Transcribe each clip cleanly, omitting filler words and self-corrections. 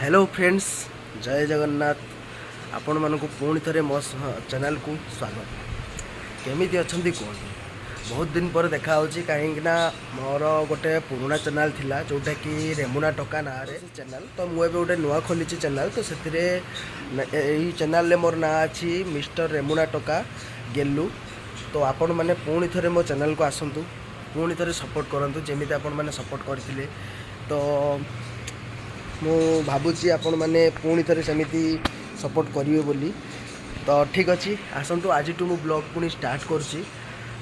Hello friends, ଜୟ ଜଗନ୍ନାଥ। ଆପଣମାନଙ୍କୁ ପୁଣି ଥରେ ମୋ ଚ୍ୟାନେଲକୁ ସ୍ୱାଗତ। କେମିତି ଅଛନ୍ତି କୁହନ୍ତୁ? ବହୁତ ଦିନ ପରେ ଦେଖା ହେଉଛି, କାହିଁକିନା ମୋର ଗୋଟେ ପୁରୁଣା ଚ୍ୟାନେଲ୍ ଥିଲା, ଯେଉଁଟାକି ରେମୁଣା ଟକା ନାଁରେ ଚ୍ୟାନେଲ୍। ତ ମୁଁ ଏବେ ଗୋଟେ ନୂଆ ଖୋଲିଛି ଚ୍ୟାନେଲ୍। ତ ସେଥିରେ ଏଇ ଚ୍ୟାନେଲ୍ରେ ମୋର ନାଁ ଅଛି ମିଷ୍ଟର ରେମୁଣା ଟକା ଗେଲୁ। ତ ଆପଣମାନେ ପୁଣି ଥରେ ମୋ ଚ୍ୟାନେଲ୍କୁ ଆସନ୍ତୁ, ପୁଣି ଥରେ ସପୋର୍ଟ କରନ୍ତୁ, ଯେମିତି ଆପଣମାନେ ସପୋର୍ଟ କରିଥିଲେ। ତ ମୁଁ ଭାବୁଛି ଆପଣମାନେ ପୁଣି ଥରେ ସେମିତି ସପୋର୍ଟ କରିବେ ବୋଲି। ତ ଠିକ୍ ଅଛି, ଆସନ୍ତୁ, ଆଜିଠୁ ମୁଁ ବ୍ଲଗ୍ ପୁଣି ଷ୍ଟାର୍ଟ କରୁଛି।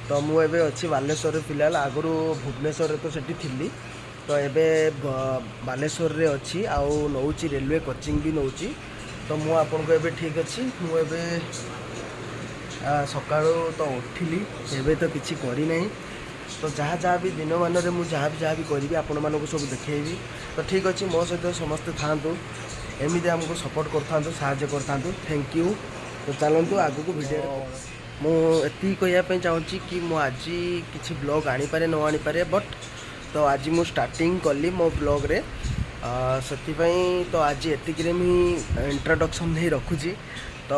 ତ ମୁଁ ଏବେ ଅଛି ବାଲେଶ୍ୱରରେ ଫିଲହାଲ। ଆଗରୁ ଭୁବନେଶ୍ୱରରେ ତ ସେଠି ଥିଲି, ତ ଏବେ ବାଲେଶ୍ୱରରେ ଅଛି ଆଉ ନେଉଛି ରେଲୱେ କୋଚିଂ ବି ନେଉଛି। ତ ମୁଁ ଆପଣଙ୍କୁ ଏବେ, ଠିକ୍ ଅଛି, ମୁଁ ଏବେ ସକାଳୁ ତ ଉଠିଲି, ଏବେ ତ କିଛି କରିନାହିଁ। ତ ଯାହା ଯାହା ବି ଦିନମାନରେ ମୁଁ ଯାହା ବି କରିବି, ଆପଣମାନଙ୍କୁ ସବୁ ଦେଖେଇବି। ତ ଠିକ୍ ଅଛି, ମୋ ସହିତ ସମସ୍ତେ ଥାଆନ୍ତୁ, ଏମିତି ଆମକୁ ସପୋର୍ଟ କରିଥାନ୍ତୁ, ସାହାଯ୍ୟ କରିଥାନ୍ତୁ। Thank you. ତ ଚାଲନ୍ତୁ ଆଗକୁ ଭିଡ଼ିଓରେ। ମୁଁ ଏତିକି କହିବା ପାଇଁ ଚାହୁଁଛି କି ମୁଁ ଆଜି କିଛି ବ୍ଲଗ୍ ଆଣିପାରେ, ନ ଆଣିପାରେ, ବଟ୍ ତ ଆଜି ମୁଁ ଷ୍ଟାର୍ଟିଂ କଲି ମୋ ବ୍ଲଗ୍ରେ, ସେଥିପାଇଁ ତ ଆଜି ଏତିକିରେ ମୁଁ ଇଣ୍ଟ୍ରୋଡକ୍ସନ୍ ହେଇ ରଖୁଛି। ତ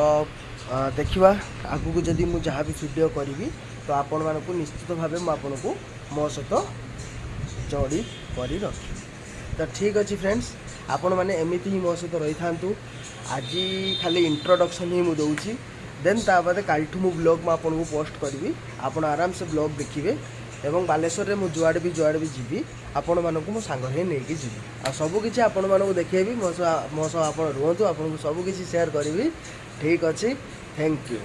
ଦେଖିବା, ଆଗକୁ ଯଦି ମୁଁ ଯାହା ବି ଭିଡ଼ିଓ କରିବି, ତ ଆପଣମାନଙ୍କୁ ନିଶ୍ଚିତ ଭାବେ ମୁଁ ଆପଣଙ୍କୁ ମୋ ସହିତ ଯୋଡ଼ି କରି ରଖିବି। ତ ଠିକ୍ ଅଛି ଫ୍ରେଣ୍ଡସ୍, ଆପଣମାନେ ଏମିତି ହିଁ ମୋ ସହିତ ରହିଥାନ୍ତୁ। ଆଜି ଖାଲି ଇଣ୍ଟ୍ରୋଡକ୍ସନ୍ ହିଁ ମୁଁ ଦେଉଛି। ଦେନ୍ ତା ବାଦେ କାଲିଠୁ ମୁଁ ବ୍ଲଗ୍ ମୁଁ ଆପଣଙ୍କୁ ପୋଷ୍ଟ କରିବି, ଆପଣ ଆରାମସେ ବ୍ଲଗ୍ ଦେଖିବେ। ଏବଂ ବାଲେଶ୍ୱରରେ ମୁଁ ଯୁଆଡ଼େ ବି ଯିବି, ଆପଣମାନଙ୍କୁ ମୋ ସାଙ୍ଗରେ ହିଁ ନେଇକି ଯିବି ଆଉ ସବୁକିଛି ଆପଣମାନଙ୍କୁ ଦେଖେଇବି। ମୋ ସହ ଆପଣ ରୁହନ୍ତୁ, ଆପଣଙ୍କୁ ସବୁକିଛି ସେୟାର କରିବି। ଠିକ୍ ଅଛି, thank you.